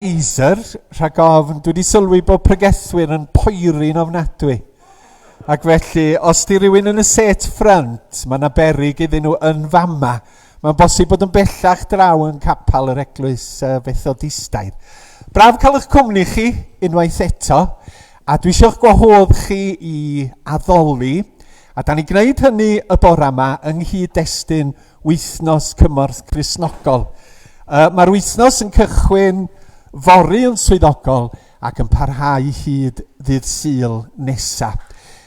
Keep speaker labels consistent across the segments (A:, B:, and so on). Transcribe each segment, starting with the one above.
A: Iser, rhag ofn, dwi wedi sylwi bod pregethwyr yn poeri'n ofnadwy. Ac felly, os di rhywun yn y set ffrynt, mae yna berig iddyn nhw yn fama. Mae'n bosib bod yn bellach draw yn capel yr eglwys Fethodistaidd. Braf cael eich cwmni chi unwaith eto, a dwi eisiau'ch gwahodd chi i addoli, a da ni'n gwneud hynny y bore yma yng nghyd-destun Wythnos Cymorth Cristnogol. Uh, Mae'r wythnos yn cychwyn fory yn swyddogol ac yn parhau hyd ddydd Sul nesaf.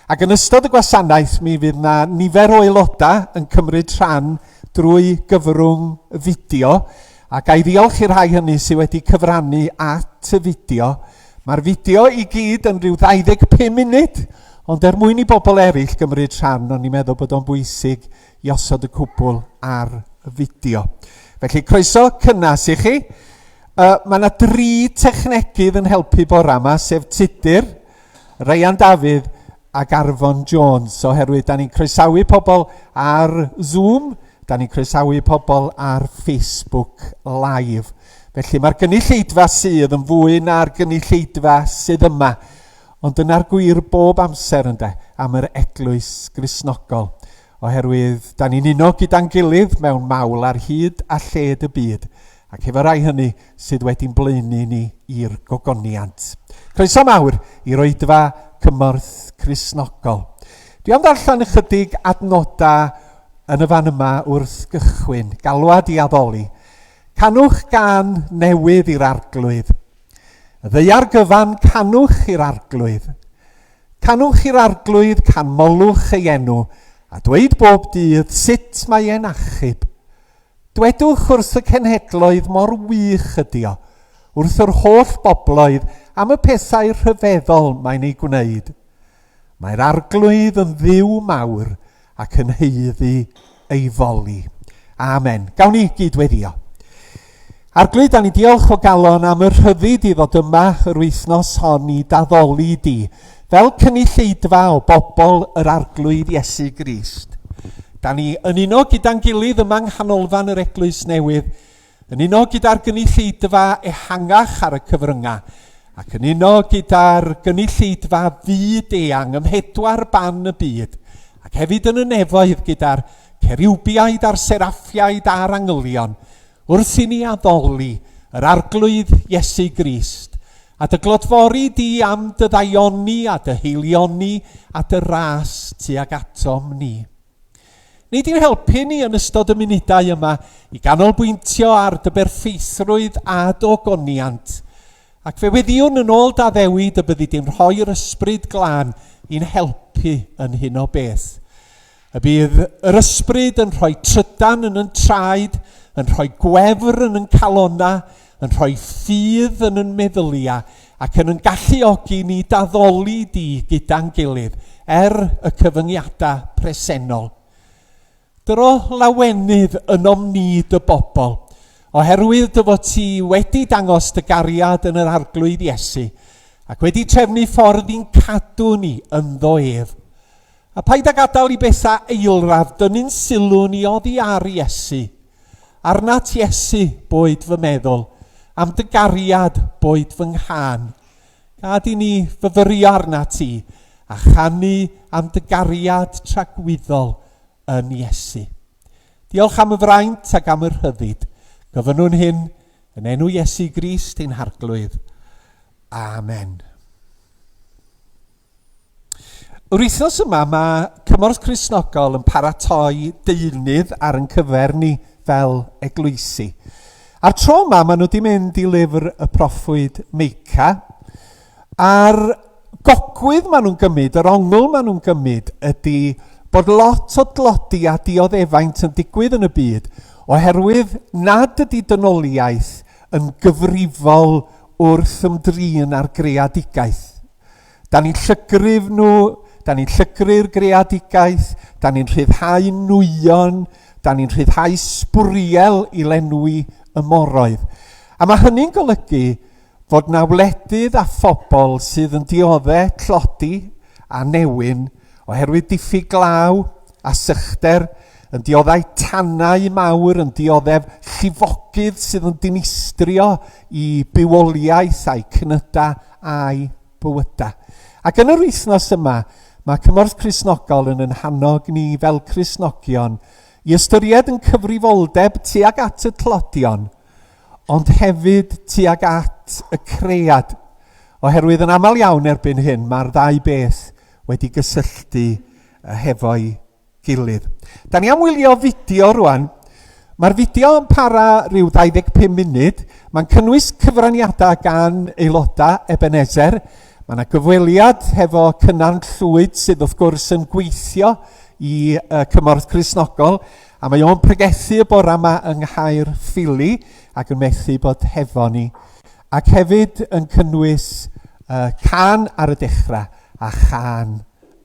A: Ac yn ystod y gwasanaeth mi fydd na nifer o aelodau yn cymryd rhan drwy gyfrwng fideo ac a'i ddiolch i'r rhai hynny sydd wedi cyfrannu at y fideo. Mae'r fideo i gyd yn rhyw 25 munud, ond er mwyn i bobl eraill gymryd rhan, o'n i'n meddwl bod o'n bwysig i osod y cwbl ar y fideo. Felly, croeso cynnas i chi. Uh, mae yna dri technegydd yn helpu bora yma, sef Tudur, Ryan Dafydd ac Arfon Jones, oherwydd da ni'n croesawu pobl ar Zoom, da ni'n croesawu pobl ar Facebook Live. Felly mae'r gynulleidfa sydd yn fwy na'r gynulleidfa sydd yma. Ond dyna'r gwir bob amser ynde, am yr eglwys Gristnogol. Oherwydd da ni'n uno gyda'n gilydd mewn mawl ar hyd a lled y byd, ac efo rai hynny sydd wedi'n blaenu ni i'r gogoniant. Croeso mawr i'r oedfa Cymorth Cristnogol. Dwi am ddarllen ychydig adnodau yn y fan yma wrth gychwyn, galwad i addoli. Canwch gân newydd i'r Arglwydd. Y ddaear gyfan, canwch i'r Arglwydd. Canwch i'r Arglwydd, canmolwch ei enw, a dweud bob dydd sut mae e'n achub. Dwedwch wrth y cenhedloedd mor wych ydy o, wrth yr holl bobloedd am y pethau rhyfeddol mae'n eu gwneud. Mae'r Arglwydd yn Dduw mawr ac yn haeddu ei foli. Amen. Gawn ni gyd weddio. Arglwydd, da ni diolch o galon am y rhyddid i ddod yma yr wythnos hon i daddoli di, fel cynulleidfa o bobl yr Arglwydd Iesu Grist. Da ni yn uno gyda'n gilydd yma yng nghanolfan yr Eglwys Newydd, Yn uno gyda'r gynulleidfa ehangach ar y cyfryngau, ac yn uno gyda'r gynulleidfa fyd-eang ym mhedwar ban y byd, ac hefyd yn y nefoedd gyda'r ceriwbiaid a'r seraffiaid a'r angylion, wrth i ni addoli yr Arglwydd Iesu Grist, a dy glodfori di am dy ddaioni a dy haelioni a dy ras tuag atom ni. Wnei di'n helpu ni yn ystod y munudau yma i ganolbwyntio ar dy berffeithrwydd a dy ogoniant. Ac fe weddïwn yn ôl d'addewid y byddi di'n rhoi'r Ysbryd Glân i'n helpu yn hyn o beth. Y bydd yr Ysbryd yn rhoi trydan yn yn traed, yn rhoi gwefr yn yn calonnau, yn rhoi ffydd yn yn meddyliau, ac yn yn galluogi ni d'addoli di gyda'n gilydd, er y cyfyngiadau presennol. Dyro lawenydd ynom ni dy bobl, oherwydd dy fod ti wedi dangos dy gariad yn yr Arglwydd Iesu, ac wedi trefnu ffordd i'n cadw ni ynddo ef. A paid â gadael i bethau eilradd dynnu'n sylw ni oddi ar Iesu. Arnat Iesu, boed fy meddwl, am dy gariad, boed fy nghân. Gad i ni fyfyrio arnat ti, a chanu am dy gariad tragwyddol yn Iesu. Diolch am y fraint ac am y rhyddid. Gofynnwn hyn yn enw Iesu Grist ein Harglwydd. Amen. Yr wythnos yma mae Cymorth Cristnogol yn paratoi deunydd ar yn cyfer ni fel eglwysi. A'r tro yma maen nhw wedi mynd i lyfr y proffwyd Meica. A'r gogwydd maen nhw'n gymryd, yr ongl maen nhw'n gymryd ydy bod lot o dlodi a dioddefaint yn digwydd yn y byd oherwydd nad ydy dynoliaeth yn gyfrifol wrth ymdrin â'r greadigaeth. Da ni'n llygryf nhw, da ni'n llygru'r greadigaeth, da ni'n rhyddhau nwyon, da ni'n rhyddhau sbwriel i lenwi y moroedd. A mae hynny'n golygu fod na wledydd a phobl sydd yn diodde tlodi a newyn oherwydd diffyg glaw a sychder, yn dioddau tanau mawr, yn dioddef llifogydd sydd yn dinistrio i bywoliaeth a'i cnydau a'i bywydau. Ac yn yr wythnos yma, mae Cymorth Cristnogol yn yn hannog ni fel Cristnogion i ystyried yn cyfrifoldeb tuag at y tlodion, ond hefyd tuag at y cread, oherwydd yn aml iawn erbyn hyn mae'r ddau beth wedi gysylltu hefo'i gilydd. Da ni am wylio fideo rwan. Mae'r fideo yn para rhyw 25 munud. Mae'n cynnwys cyfraniadau gan aelodau Ebenezer. Mae yna gyfweliad hefo Cynan Llwyd sydd wrth gwrs yn gweithio i uh, Cymorth Cristnogol a mae o'n pregethu y bore yma yng Nghaerffili ac yn methu bod hefo ni. Ac hefyd yn cynnwys uh, can ar y dechrau a chan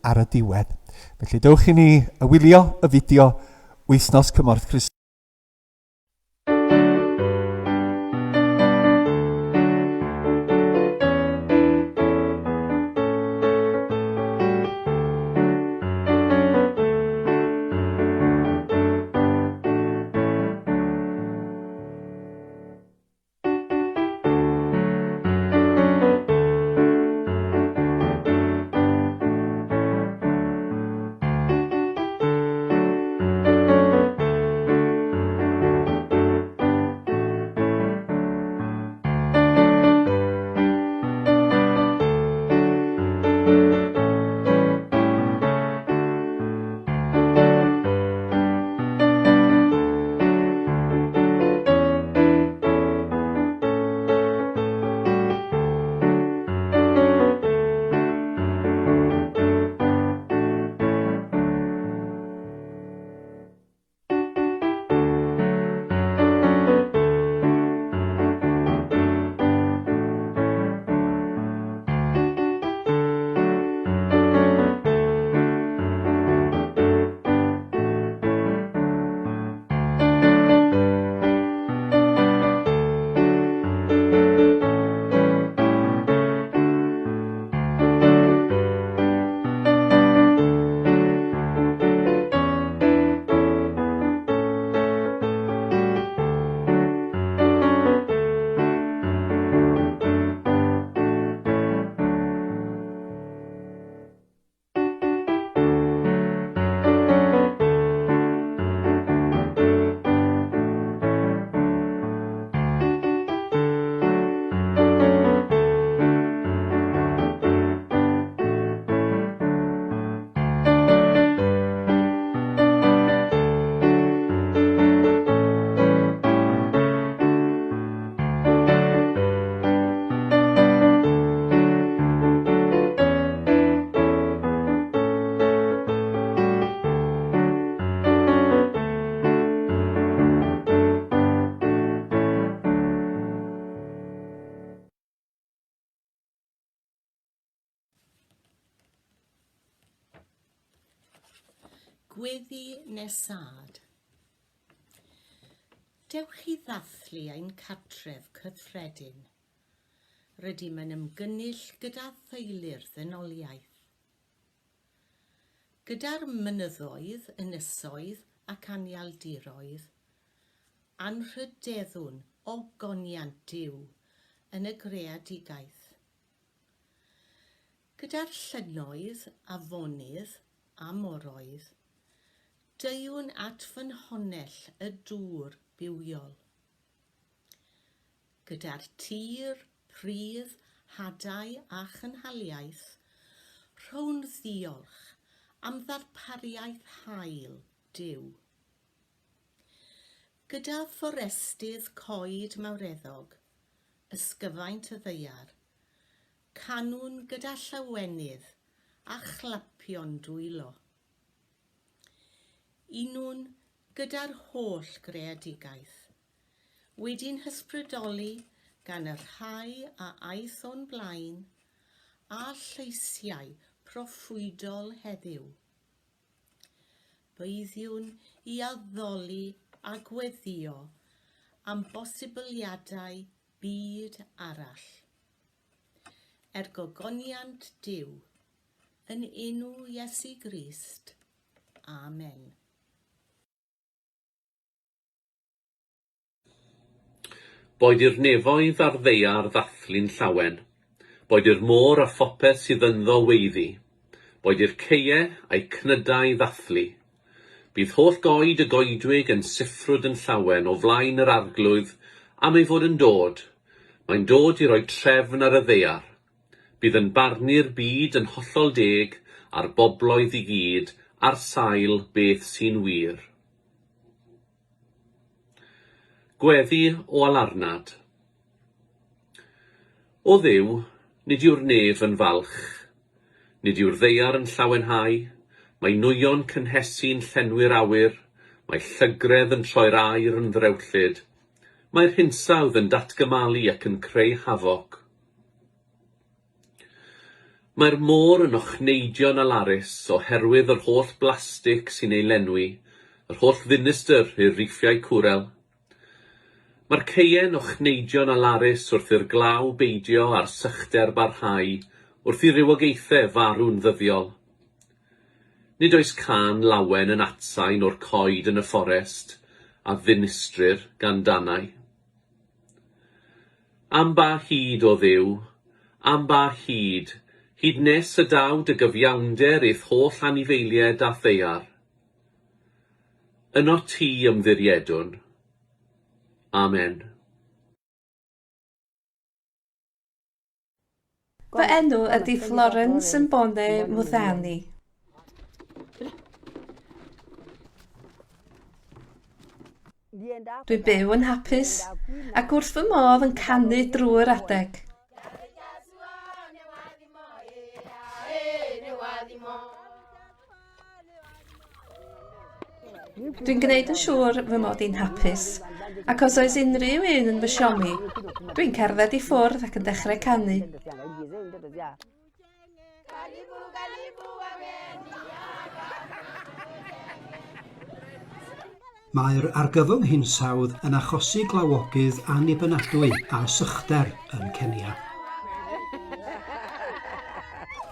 A: ar y diwedd. Felly dewch i ni wylio y fideo Wythnos Cymorth Cristnogol.
B: Gweddi Nesâd. Dewch i ddathlu ein cartref cyffredin. Rydym yn ymgynnull gyda theulu'r ddynoliaeth. Gyda'r mynyddoedd, ynysoedd ac anialdiroedd, anrhydeddwn ogoniant Duw yn y greadigaeth. Gyda'r llynnoedd, afonydd a moroedd, deuwn at ffynhonnell y dŵr bywiol. Gyda'r tir, pridd, hadau a chynhaliaeth, rhown ddiolch am ddarpariaeth hael Duw. Gyda fforestydd coed mawreddog, ysgyfaint y ddaear, Canwn gyda llawenydd a chlapio'n dwylo. Unwn gyda'r holl greadigaeth, wedi'n hysbrydoli gan y rhai a aeth o'n blaen, a lleisiau proffwydol heddiw. Byddwn i addoli a gweddïo am bosibiliadau byd arall. Er gogoniant Duw, yn enw Iesu Grist. Amen.
C: Boed i'r nefoedd a'r ddaear ddathlu'n llawen. Boed i'r môr a phopeth sydd ynddo weiddi. Boed i'r caeau a'u cnydau ddathlu. Bydd holl goed y goedwig yn siffrwd yn llawen o flaen yr Arglwydd am ei fod yn dod. Mae'n dod i roi trefn ar y ddaear. Bydd yn barnu'r byd yn hollol deg a'r bobloedd i gyd ar sail beth sy'n wir. Gweddi o alarnad. O Dduw, nid yw'r nef yn falch, nid yw'r ddaear yn llawenhau, mae nwyon cynhesu'n llenwi'r awyr, mae llygredd yn troi'r aer yn ddrewllyd, mae'r hinsawdd yn datgymalu ac yn creu hafoc. Mae'r môr yn ochneidio'n alarus oherwydd yr holl blastig sy'n ei lenwi, yr holl ddinistr i'r riffiau cwrel. Mae'r caeau'n ochneidio'n alarus wrth i'r glaw beidio a'r sychder barhau wrth i rywogaethau farw'n ddyddiol. Nid oes cân lawen yn atsain o'r coed yn y fforest a ddinistrir gan danau. Am ba hyd, O Dduw, am ba hyd, hyd nes y daw dy gyfiawnder i'th holl anifeiliaid a'th ddaear? Ynot ti ymddiriedwn. Amen.
D: Fy enw ydy Florence Mbone Muthani. Dwi'n byw yn hapus ac wrth fy modd yn canu drwy'r adeg. Dwi'n gwneud yn siŵr fy mod i'n hapus, ac os oes unrhyw un yn fy siomi, dwi'n cerdded i ffwrdd ac yn dechrau canu.
E: Mae'r argyfwng hinsawdd yn achosi glawogydd annibynadwy a sychder yn Kenya.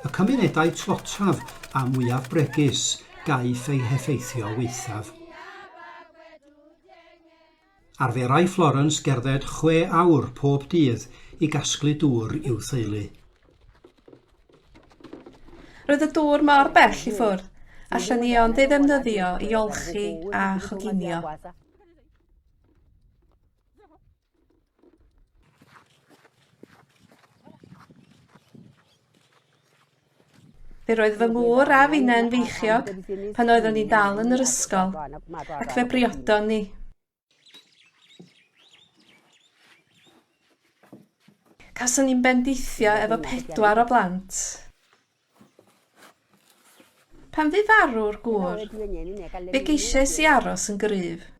E: Y cymunedau tlotaf a mwyaf bregus gaiff eu heffeithio waethaf. Arferai Florence gerdded chwe awr pob dydd i gasglu dŵr i'w theulu.
D: Roedd y dŵr mor bell i ffwrdd, allen ni ond ei ddefnyddio i olchi a choginio. Fe roedd fy ngŵr a finnau'n feichiog pan oeddwn ni'n dal yn yr ysgol, ac fe briodon ni. Cawson ni'n bendithio efo pedwar o blant. Pan fu farw'r gŵr, fe geisiais i aros yn gryf.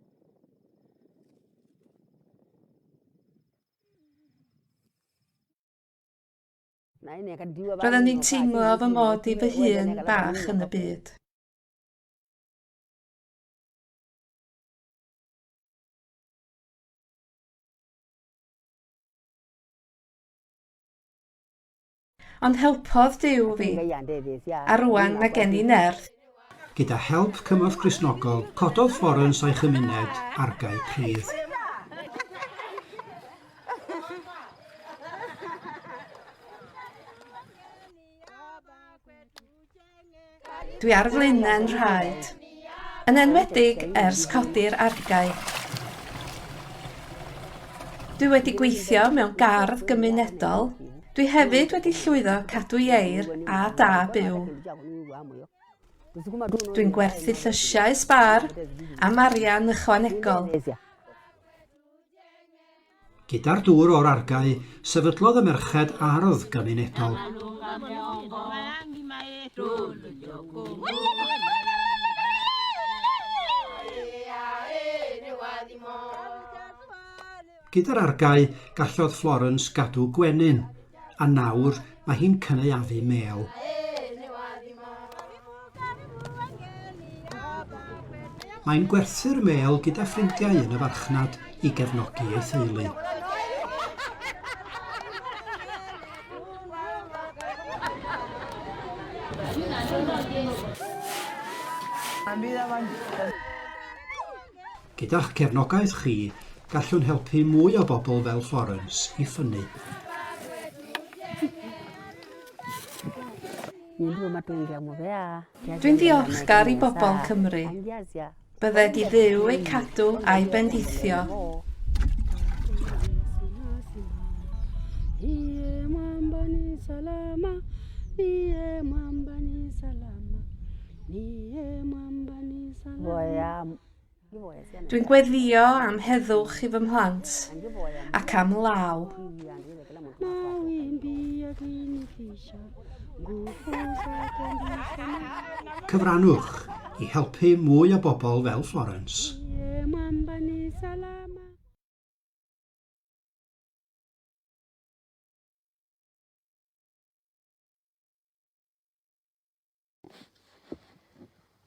D: Roeddwn i'n teimlo fy mod i fy hun bach yn y byd. Ond helpodd Duw fi, a rŵan mae gen i nerth.
E: Gyda help Cymorth Cristnogol, cododd Florence a'i chymuned argae pridd.
D: Dwi ar flaenau'n rhaed, yn enwedig ers codi'r argae. Dwi wedi gweithio mewn gardd gymunedol. Dwi hefyd wedi llwyddo cadw ieir a da byw. Dwi'n gwerthu llysiau sbâr am arian ychwanegol.
E: Gyda'r dŵr o'r argae, sefydlodd y merched ardd gymunedol. Gyda'r argae, gallodd Florence gadw gwenyn, a nawr mae hi'n cynaeafu mêl. Mae'n gwerthu'r mêl gyda ffrindiau yn y farchnad i gefnogi ei theulu. Gyda'ch cefnogaeth chi, gallwn helpu mwy o bobl fel Florence i ffynnu.
D: Dwi'n ddiolchgar i bobl Cymru. Bydded i Dduw eu cadw a'u bendithio. Dwi'n gweddïo am heddwch i fy mhlant ac am law.
E: Cyfrannwch i helpu mwy o bobl fel Florence.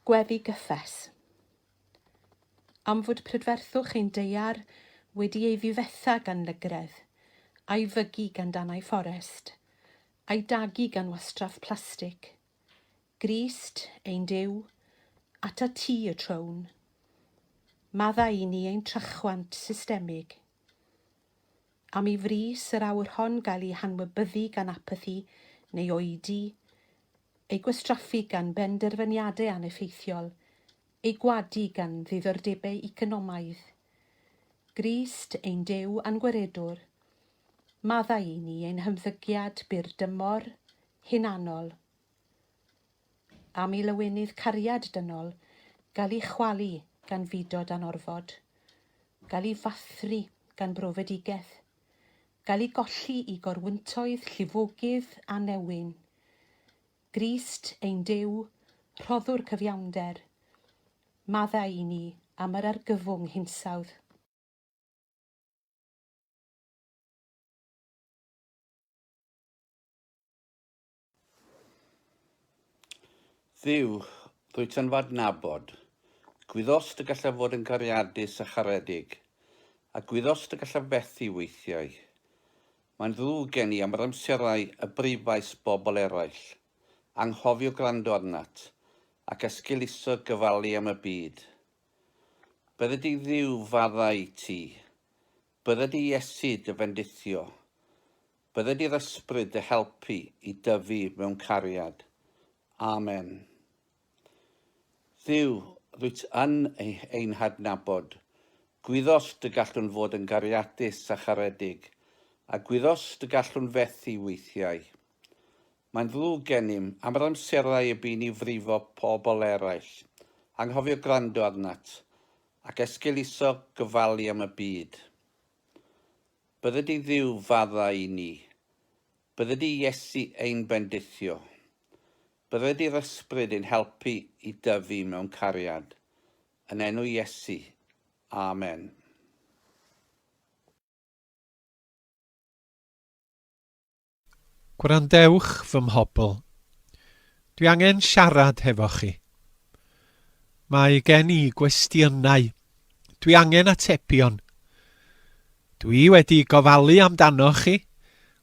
F: Gweddi gyffes. Am fod prydferthwch ein daear wedi ei ddifetha gan lygredd, a'i fygu gan danau fforest, a'i dagu gan wastraff plastig. Grist, ein Duw, atat ti y trown. Maddau i ni ein trachwant systemig. Am i frys yr awr hon gael ei hanwybyddu gan apathi neu oedi, ei gwastraffu gan benderfyniadau aneffeithiol, ei gwadu gan ddiddordebau economaidd. Grist, ein Duw a'n Gwaredwr, maddau i ni ein hymddygiad byr dymor, hunanol. Am i lawenydd cariad dynol gael ei chwalu gan fudo dan orfod, gael ei fathru gan brofedigaeth, gael ei golli i gorwyntoedd llifogydd a newyn. Grist, ein Duw, rhoddwr cyfiawnder, maddau i ni am yr argyfwng hinsawdd.
G: Dduw, rwyt yn f'adnabod. Gwyddost y gallaf fod yn gariadus a charedig, a gwyddost y gallaf fethu weithiau. Mae'n ddrwg gen i am yr amserau y brifais bobl eraill, anghofio gwrando arnat, ac esgeuluso gyfalu am y byd. Bydded i Dduw faddau i ti. Bydded i Iesu dy fendithio. Bydded i'r Ysbryd dy helpu i dyfu mewn cariad. Amen. Dduw, rwyt yn ein hadnabod. Gwyddost y gallwn fod yn gariadus a charedig, a gwyddost y gallwn fethu weithiau. Mae'n ddrwg gennym am yr amserau y bu ni frifo pobl eraill, anghofio gwrando arnat, ac esgeuluso gofalu am y byd. Bydded i Dduw faddau i ni. Bydded i Iesu ein bendithio. Bydded i'r Ysbryd ein helpu i dyfu mewn cariad. Yn enw Iesu. Amen.
A: Gwrandewch, fy mhobl. Dwi angen siarad hefo chi. Mae gen i gwestiynau. Dwi angen atebion. Dwi wedi gofalu amdanoch chi,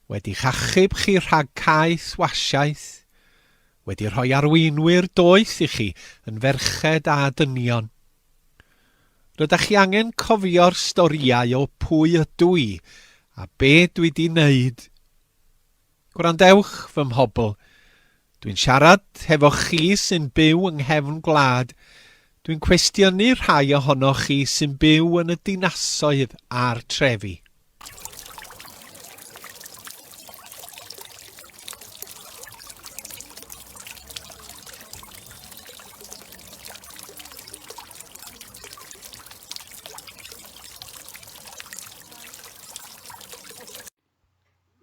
A: wedi'ch achub chi rhag caeth wasiaeth, wedi rhoi arweinwyr doeth i chi yn ferched a dynion. Rydach chi angen cofio'r storïau o pwy ydw i a be dwi 'di wneud. Gwrandewch, fy mhobl. Dwi'n siarad hefo chi sy'n byw yng nghefn gwlad. Dwi'n cwestiynu rhai ohonoch chi sy'n byw yn y dinasoedd a'r trefi.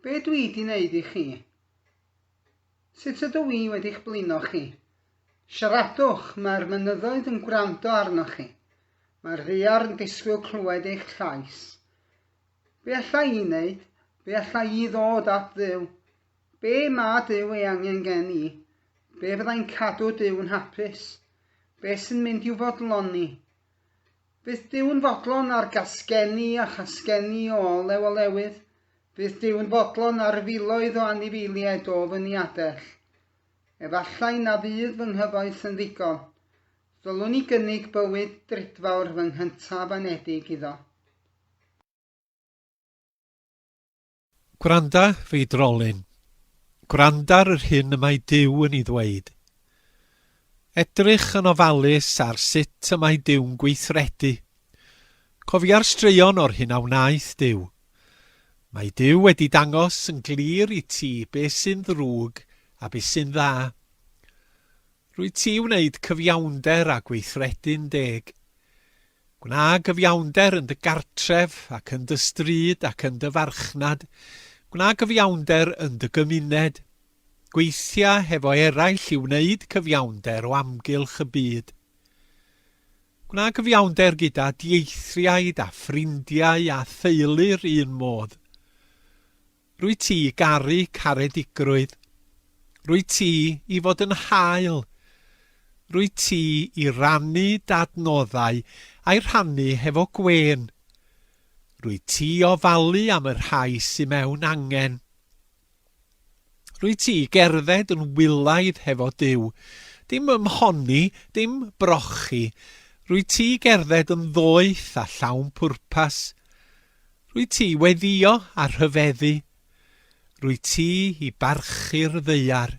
H: Be dwi 'di wneud i chi? Sut ydw i wedi'ch blino chi? Siaradwch, mae'r mynyddoedd yn gwrando arnoch chi. Mae'r ddaear yn disgwyl clywed eich llais. Be alla i wneud? Be alla i ddod at Dduw? Be mae Duw ei angen gen i? Be fyddai'n cadw Duw'n hapus? Be sy'n mynd i'w fodloni? Fydd Duw'n fodlon ar gasgenni a chasgenni o olew olewydd? Fydd Duw'n fodlon ar filoedd o anifeiliaid o fy niadell? Efallai na fydd fy nghyfoeth yn ddigon. Ddylwn i gynnig bywyd drudfawr fy nghyntaf anedig iddo.
A: Gwranda, feidrolyn. Gwranda ar yr hyn y mae Duw yn ei ddweud. Edrych yn ofalus ar sut y mae Duw'n gweithredu. Cofia'r straeon o'r hyn a wnaeth Duw. Mae Duw wedi dangos yn glir i ti be sy'n ddrwg a be sy'n dda. Rwyt ti i wneud cyfiawnder a gweithredu'n deg. Gwna gyfiawnder yn dy gartref ac yn dy stryd ac yn dy farchnad. Gwna gyfiawnder yn dy gymuned. Gweithia hefo eraill i wneud cyfiawnder o amgylch y byd. Gwna gyfiawnder gyda dieithriaid a ffrindiau a theulu'r un modd. Rwyt ti i garu caredigrwydd. Rwyt ti i fod yn hael. Rwyt ti i rannu d'adnoddau a'i rhannu hefo gwên. Rwyt ti i ofalu am y rhai sy mewn angen. Rwyt ti i gerdded yn wylaidd hefo Duw. Dim ymhonni, dim brochi. Rwyt ti i gerdded yn ddoeth a llawn pwrpas. Rwyt ti i weddïo a rhyfeddu. Rwyt ti i barchu'r ddaear.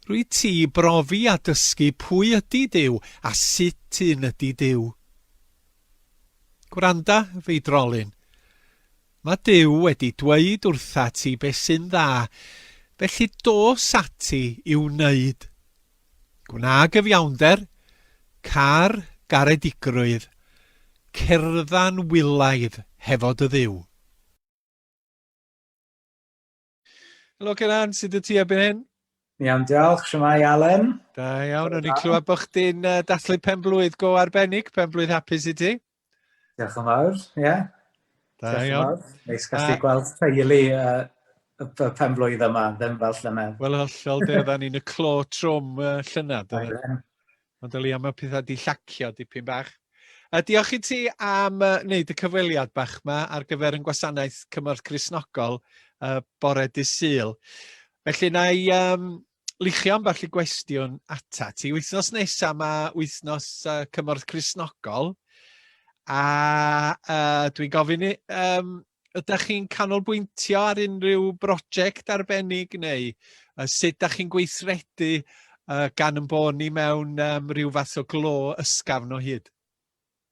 A: Rwyt ti i brofi a dysgu pwy ydy Duw a sut un ydy Duw. Gwranda, feidrolyn. Mae Duw wedi dweud wrthat ti be sy'n dda, felly dos ati i'w wneud. Gwna gyfiawnder, car garedigrwydd, cerdda'n wylaidd hefo dy Dduw. Helo Cynan, sut y ti erbyn hyn?
I: Iawn, diolch. Shwmae, Alan?
A: Da iawn, o'n i'n clywed bod chdi'n dathlu pen-blwydd go arbennig, pen-blwydd hapus i ti.
I: Diolch yn fawr, ie. Yeah.
A: Da iawn.
I: Neis gallu gweld teulu y pen-blwydd yma, ddim fel llynedd.
A: Wel, hollol, de, oedden ni'n y clo trwm llynedd. Ond o leia mae pethau di llacio dipyn bach. Diolch i ti am wneud y cyfweliad bach yma ar gyfer yn gwasanaeth Cymorth Cristnogol bore dydd Sul. Felly na i luchio ambell i gwestiwn ata ti. Wythnos nesaf mae wythnos Cymorth Cristnogol a dwi'n gofyn i, ydych chi'n canolbwyntio ar unrhyw brosiect arbennig neu sut ydych chi'n gweithredu gan yn bod ni mewn rhyw fath o glo ysgafn o hyd?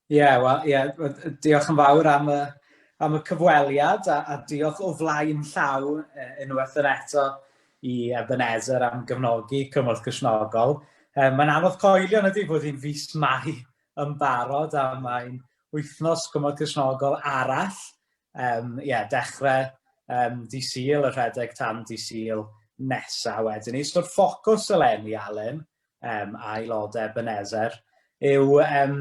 I: Ie, yeah, wel, ie, yeah, diolch yn fawr am y, am y cyfweliad a, a diolch o flaen llaw unwaith yn eto i Ebenezer am gefnogi Cymorth Cristnogol. Mae'n anodd coelio yn ydy bod hi'n fis Mai yn barod a mae'n wythnos Cymorth Cristnogol arall. Um, yeah, dechrau um, di Sul y rhedeg tan di Sul nesaf wedyn ni. So'r ffocws eleni, Alun, um, a aelodau Ebenezer, yw um,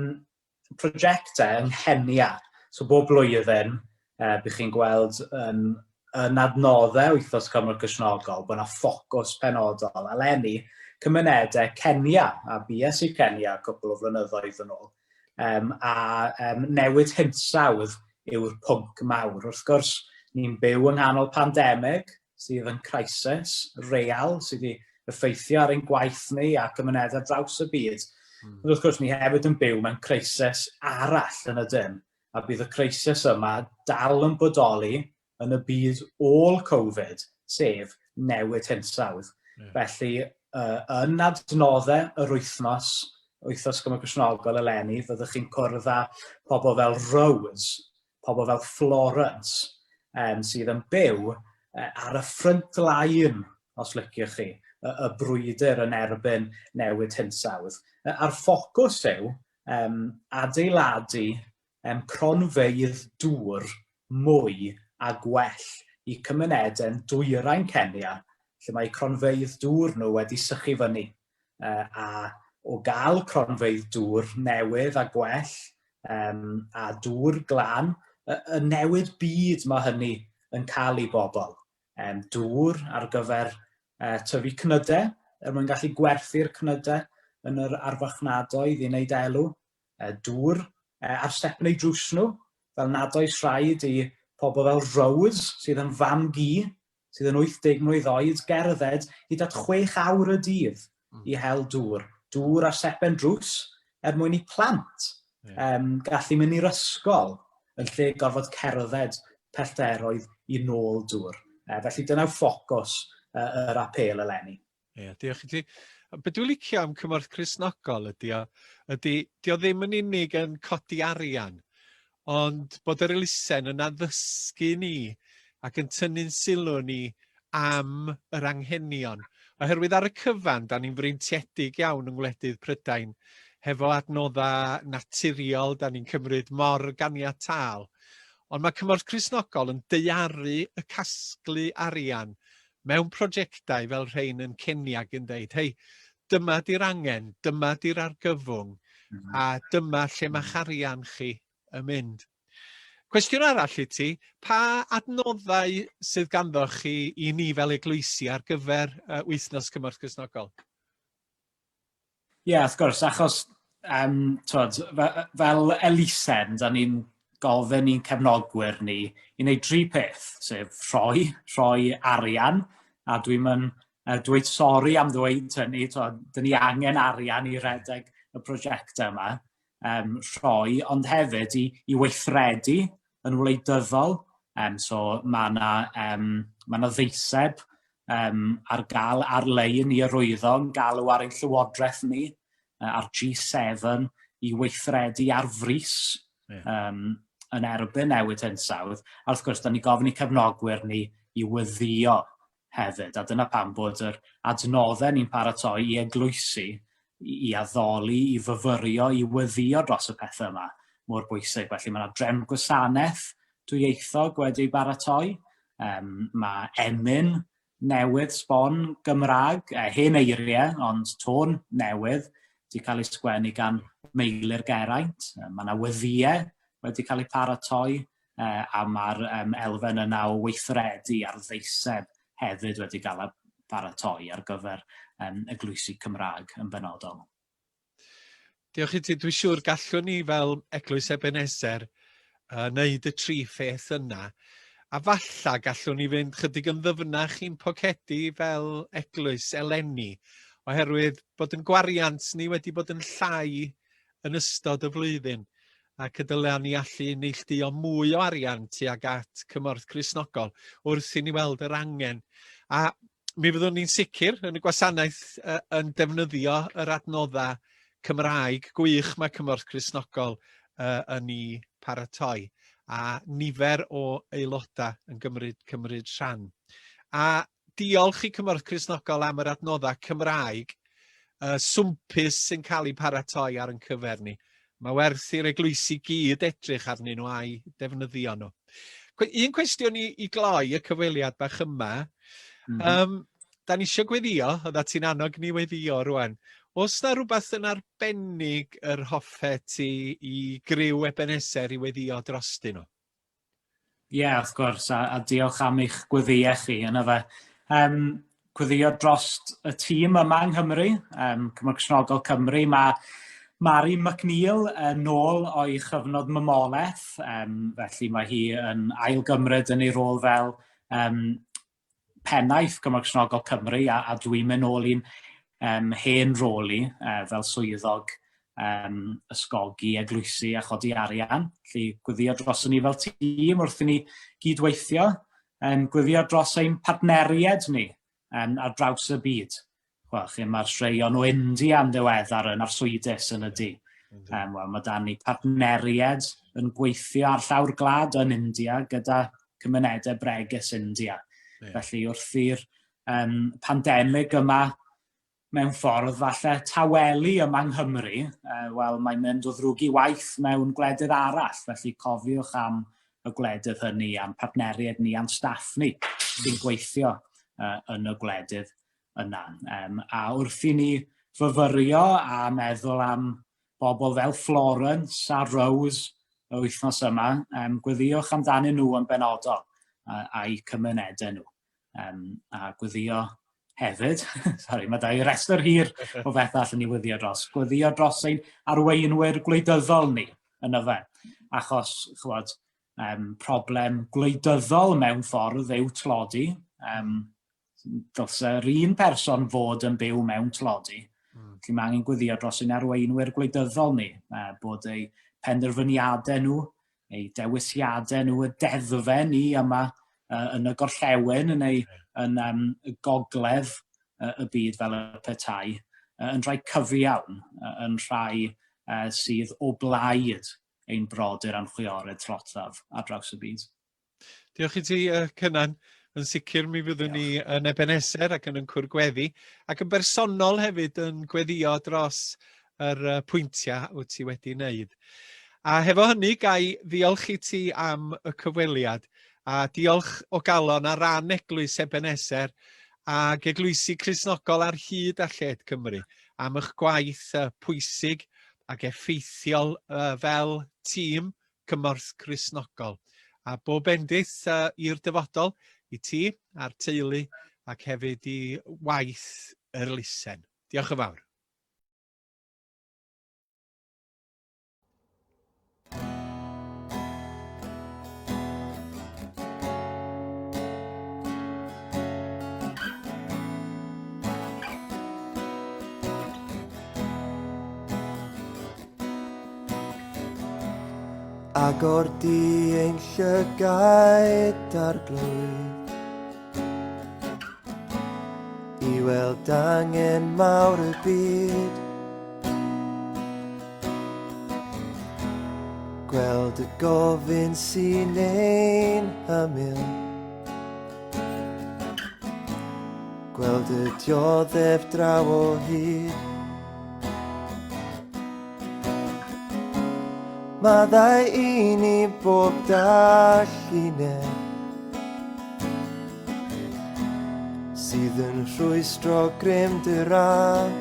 I: prosiectau yng Nghenia. So bob blwyddyn, uh, bych chi'n gweld yn, yn adnoddau Wythnos Cymorth Cristnogol bod yna ffocws penodol. Eleni, cymunedau Kenya, a bues i Kenya cwpl o flynyddoedd yn ôl. Um, a um, newid hinsawdd yw'r pwnc mawr. Wrth gwrs, ni'n byw yng nghanol pandemig sydd yn crisis real, sydd wedi effeithio ar ein gwaith ni a cymunedau draws y byd. Ond wrth gwrs, ni hefyd yn byw mewn crisis arall yn y dyn, a bydd y crisis yma dal yn bodoli yn y byd ôl Covid, sef newid hinsawdd. Yeah. Felly, uh, yn adnoddau yr wythnos, wythnos Gymru Gristnogol eleni, fyddwch chi'n cwrdd â pobl fel Rose, pobl fel Florence, um, sydd yn byw uh, ar y front line, os liciwch chi, y, y brwydr yn erbyn newid hinsawdd. A'r ffocws yw um, adeiladu um, cronfeydd dŵr mwy a gwell i cymunedau yn dwyrain Kenya, lle mae cronfeydd dŵr nhw wedi sychu fyny. Uh, a o gael cronfeydd dŵr newydd a gwell um, a dŵr glân, y, y newid byd mae hynny yn cael i bobl. Um, dŵr ar gyfer uh, tyfu cnydau, er mwyn gallu gwerthu'r cnydau yn yr arfarchnadoedd i wneud elw, dŵr ar step neu drws nhw, fel nad oes rhaid i pobl fel Rose, sydd yn fam gi, sydd yn 80 mlwydd oed, gerdded hyd at 6 awr y dydd i hel dŵr. Dŵr ar stepen drws er mwyn i plant yeah. um, gallu mynd i'r ysgol yn lle gorfod cerdded pellteroedd i nôl dŵr. Felly dyna yw ffocws yr apêl eleni.
A: Ie, diolch i ti. Be dwi'n licio am Cymorth Cristnogol ydy o, ydy, di o ddim yn unig yn codi arian, ond bod yr elusen yn addysgu ni ac yn tynnu'n sylw ni am yr anghenion. Oherwydd ar y cyfan, da ni'n freintiedig iawn yng ngwledydd Prydain hefo adnoddau naturiol, da ni'n cymryd mor ganiataol. Ond mae Cymorth Cristnogol yn daearu y casglu arian mewn prosiectau fel rhein yn Kenya ac yn deud, hei, dyma di'r angen, dyma di'r argyfwng, a dyma lle mae'ch arian chi yn mynd. Cwestiwn arall i ti, pa adnoddau sydd ganddo chi i ni fel eglwysi ar gyfer uh, Wythnos Cymorth Cristnogol?
I: Ie, yeah, wrth gwrs, achos um, twod, fel elusen, da ni'n gofyn i'n cefnogwyr ni i wneud dri peth, sef rhoi, rhoi arian, a dwi'n mynd dweud sori am ddweud hynny, twod, dyn ni angen arian i redeg y prosiectau yma, um, rhoi, ond hefyd i, i weithredu yn wleidyddol. Um, so mae yna um, ma 'na ddeiseb um, ar gael ar-lein i arwyddo yn galw ar ein llywodraeth ni, uh, ar G7, i weithredu ar frys yeah. um, yn erbyn newid hinsawdd. A wrth gwrs, da ni gofyn i cefnogwyr ni i wyddio hefyd, a dyna pam bod yr adnoddau ni'n paratoi i eglwysi, i addoli, i fyfyrio, i weddïo dros y pethau yma mor bwysig. Felly mae yna drefn gwasanaeth dwyieithog wedi ei baratoi, um, mae emyn newydd sbon Gymraeg, hen eiriau, ond tôn newydd, wedi cael ei sgwennu gan Meilir Geraint. Mae yna weddïau wedi cael eu paratoi a mae'r um, elfen yna o weithredu ar ddeiseb hefyd wedi cael ei baratoi ar gyfer um, eglwysi Cymraeg yn benodol.
A: Diolch i ti. Dwi'n siŵr gallwn ni fel Eglwys Ebenezer uh, wneud y tri pheth yna. A falla gallwn ni fynd chydig yn ddyfnach i'n pocedi fel eglwys eleni, oherwydd bod yn gwariant ni wedi bod yn llai yn ystod y flwyddyn ac y dylen ni allu neilltuo mwy o arian tuag at Cymorth Cristnogol wrth i ni weld yr angen. A mi fyddwn ni'n sicr yn y gwasanaeth uh, yn defnyddio yr adnoddau Cymraeg gwych mae Cymorth Cristnogol uh, yn ei paratoi a nifer o aelodau yn gymryd, cymryd rhan. A diolch i Cymorth Cristnogol am yr adnoddau Cymraeg uh, swmpus sy'n cael eu paratoi ar yn cyfer ni. Mae werth i'r eglwysi gyd edrych arnyn nhw a'i defnyddio nhw. Un cwestiwn i, i gloi y cyfweliad bach yma. Mm -hmm. um, da ni eisiau gweddio, oedda ti'n annog ni weddio rwan. Oes na rhywbeth yn arbennig yr hoffet ti i griw Ebenezer i weddio drostyn nhw?
I: Ie, yeah, wrth gwrs, a, a diolch am eich gweddïau chi, yna fe. Um, gweddio dros y tîm yma yng Nghymru, um, Cymru Cristnogol Cymru. Mae Mari McNeil yn ôl o'i chyfnod mamolaeth, um, felly mae hi yn ailgymryd yn ei rôl fel um, pennaeth Cymorth Cristnogol Cymru a, a dwi'n mynd nôl i'n um, hen rôl i uh, fel swyddog um, ysgogi eglwysi a chodi arian. Felly gweddio dros ni fel tîm wrth i ni gydweithio, um, gweddio dros ein partneriaid ni um, ar draws y byd. Wel, lle mae'r straeon o India yn ddiweddar yn arswydus yn y du. Um, Wel, mae dan ni partneriaid yn gweithio ar llawr gwlad yn India gyda cymunedau bregus India. Yeah. Felly wrth i'r um, pandemig yma mewn ffordd falle tawelu yma yng Nghymru, uh, wel mae'n mynd o ddrwg i waith mewn gwledydd arall, felly cofiwch am y gwledydd hynny, a'n partneriaid ni, a'n staff ni sy'n gweithio uh, yn y gwledydd yna. Um, a wrth i ni fyfyrio a meddwl am bobl fel Florence a Rose y wythnos yma, um, gweddiwch amdanyn nhw yn benodol a'u cymunedau nhw. Um, a gweddio hefyd, sori, mae da i restr hir o bethau allan ni wyddio dros. Gweddio dros ein arweinwyr gwleidyddol ni yn y fe. Achos, chwod, um, problem gwleidyddol mewn ffordd yw tlodi. Um, dylse'r un person fod yn byw mewn tlodi. Felly mae angen gweddio dros ein arweinwyr gwleidyddol ni, bod eu penderfyniadau nhw, eu dewisiadau nhw, y deddfau ni yma yn y gorllewin neu yn um, gogledd y byd fel y petai, yn rhai cyfiawn, yn rhai sydd o blaid ein brodyr a'n chwiorydd tlotaf ar draws y byd.
A: Diolch i ti, uh, Cynan. Yn sicr mi fyddwn ni yn Ebenezer ac yn Cwr Gweddi, ac yn bersonol hefyd yn gweddio dros yr uh, pwyntiau wyt ti wedi wneud. A hefo hynny, gai ddiolch i ti am y cyfweliad, a diolch o galon ar ran Eglwys Ebenezer ac eglwysi Cristnogol ar hyd a lled Cymru am eich gwaith uh, pwysig ac effeithiol uh, fel tîm Cymorth Cristnogol. A bob bendith uh, i'r dyfodol i ti a'r teulu ac hefyd i waith yr elusen. Diolch yn fawr.
J: Agor di ein llygaid arglwydd I weld angen mawr y byd Gweld y gofyn sy'n ein hymyl Gweld y dioddef draw o hyd Maddau i ni bob dallineb Sydd yn rhwystro grym dy ras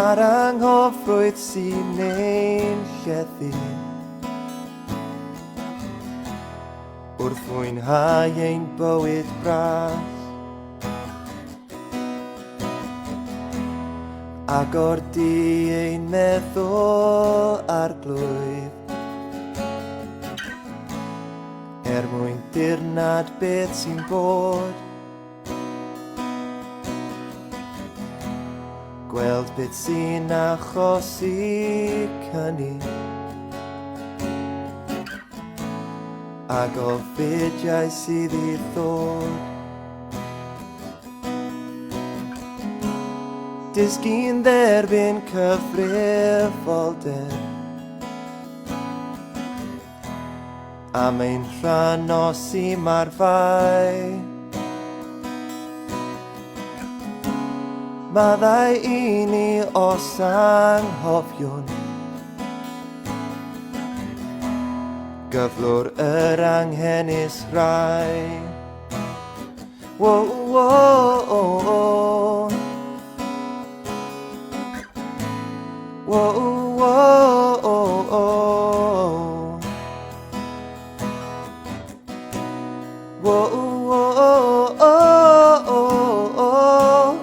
J: A'r anghofrwydd sy'n ein llethu Wrth fwynhau ein bywyd bras Agor di ein meddwl arglwydd Er mwyn dirnad beth sy'n bod Gweld beth sy'n achosi cyni A gofidiau sydd i ddod Dysgu'n dderbyn cyfrifoldeb Am ein rhan os i mae'r fai Maddau i ni os anghofiwn Gyflwr yr anghenus rai Whoa, whoa, oh, oh. Whoa, whoa, oh, oh. Whoa, whoa, oh, oh, oh.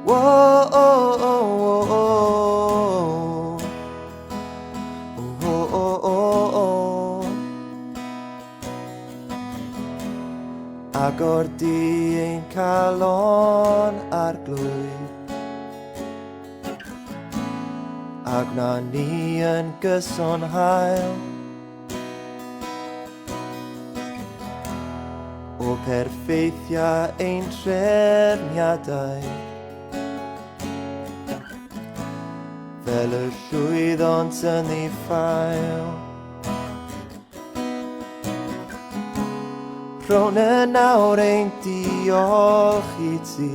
J: Whoa, oh, oh, oh. Oh, oh, oh, oh. Agor di ein calon arglwydd A gwna ni yn gyson hael O perffeithiau ein trefniadau Fel y llwyddont yn ei ffael Rhown yn awr ein diolch i ti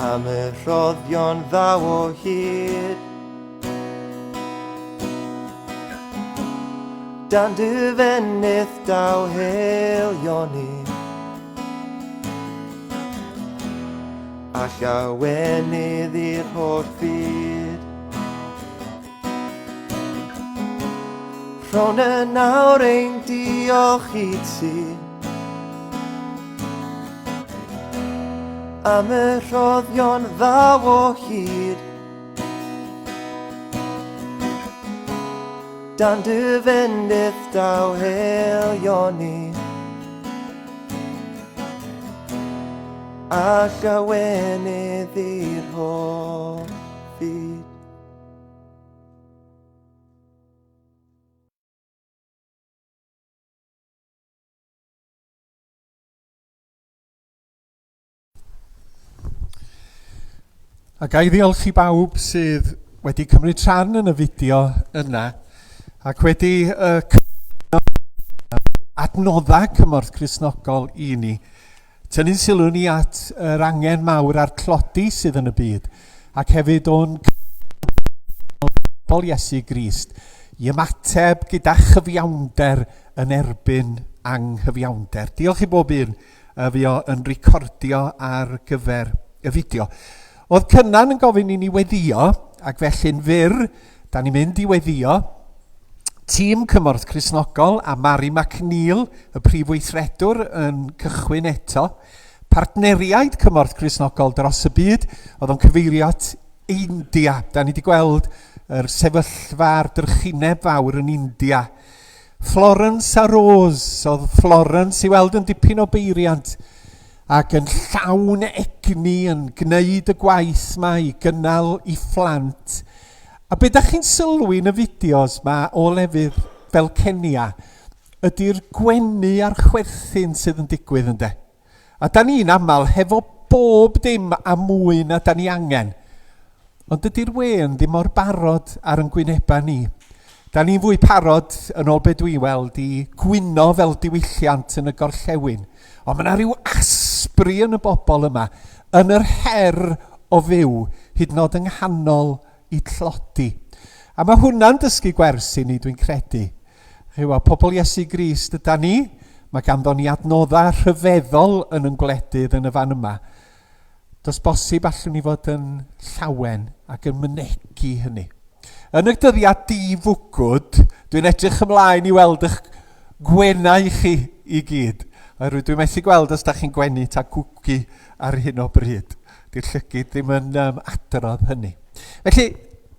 J: Am y rhoddion ddaw o hyd Dan dy fennydd daw heilioni A llawenydd i'r holl fyd Rhown yn awr ein diolch i ti Am y rhoddion ddaw o hyd Dan dy fendith daw heilioni A llawenydd i'r holl fyd.
A: A ga i ddiolch i bawb sydd wedi cymryd rhan yn y fideo yna ac wedi uh, adnoddau cymorth Cristnogol i ni. Tynnu sylw ni at yr angen mawr a'r tlodi sydd yn y byd ac hefyd o'n bobl Iesu Grist i ymateb gyda chyfiawnder yn erbyn anghyfiawnder. Diolch i bob un y fuo yn recordio ar gyfer y fideo. Oedd Cynan yn gofyn i ni weddio, ac felly'n fyr, da ni'n mynd i weddio. Tîm Cymorth Cristnogol a Mari McNeil, y prif weithredwr, yn cychwyn eto. Partneriaid Cymorth Cristnogol dros y byd, oedd o'n cyfeirio at India. Da ni wedi gweld yr sefyllfa a'r drychineb fawr yn India. Florence a Rose, oedd Florence i weld yn dipyn o beiriant ac yn llawn egni yn gwneud y gwaith ma i gynnal i phlant. A be da chi'n sylwi yn y fideos ma o lefydd fel Kenya ydy'r gwenu a'r chwerthin sydd yn digwydd ynde. A da ni'n aml hefo bob dim a mwy na da ni angen. Ond dydy'r wên ddim mor barod ar yn gwynebau ni. Da ni'n fwy parod, yn ôl be dwi'n weld, i gwyno fel diwylliant yn y gorllewin. Ond mae yna rhyw asbri yn y bobl yma, yn yr her o fyw, hyd yn oed yng nghanol i tlodi. A mae hwnna'n dysgu gwers i ni, dwi'n credu. Chi'bo, pobl Iesu Grist yda ni, mae ganddo ni adnoddau rhyfeddol yn yn gwledydd yn y fan yma. Does bosib allwn ni fod yn llawen ac yn mynegi hynny. Yn y dyddiau di-fwgwd, dwi'n edrych ymlaen i weld eich gwenau chi i gyd. Oherwydd dwi'n methu gweld os da chi'n gwenu ta gwgu ar hyn o bryd. Di'r llygid ddim yn um, adrodd hynny. Felly,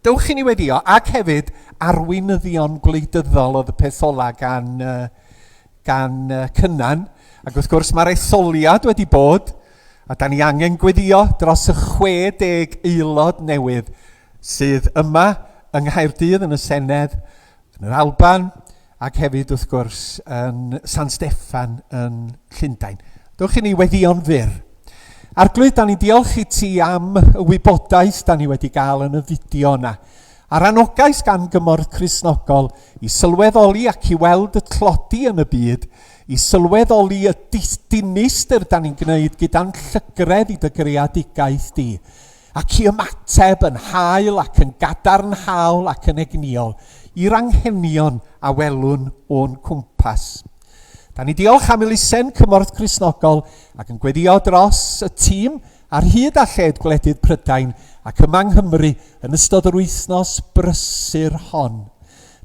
A: dewch i ni weddio, ac hefyd arweinyddion gwleidyddol oedd y peth ola gan, uh, gan uh, Cynan. Ac wrth gwrs mae'r etholiad wedi bod, a da ni angen gweddio dros y 60 aelod newydd sydd yma yng Nghaerdydd yn y Senedd, yn yr Alban, ac hefyd wrth gwrs yn San Steffan yn Llundain. Dewch i ni weddïo'n fyr. Arglwydd, da ni'n diolch i ti am y wybodaeth da ni wedi gael yn y fideo yna. A'r anogaeth gan Gymorth Cristnogol i sylweddoli ac i weld y tlodi yn y byd, i sylweddoli y dinistr da ni'n gwneud gyda'n llygredd i dy greadigaeth di. ac i ymateb yn hael ac yn gadarnhaol ac yn egnïol i'r anghenion a welwn o'n cwmpas. Da ni diolch am elusen Cymorth Cristnogol ac yn gweddio dros y tîm ar hyd a lled gwledydd Prydain ac yma yng Nghymru yn ystod yr wythnos brysur hon.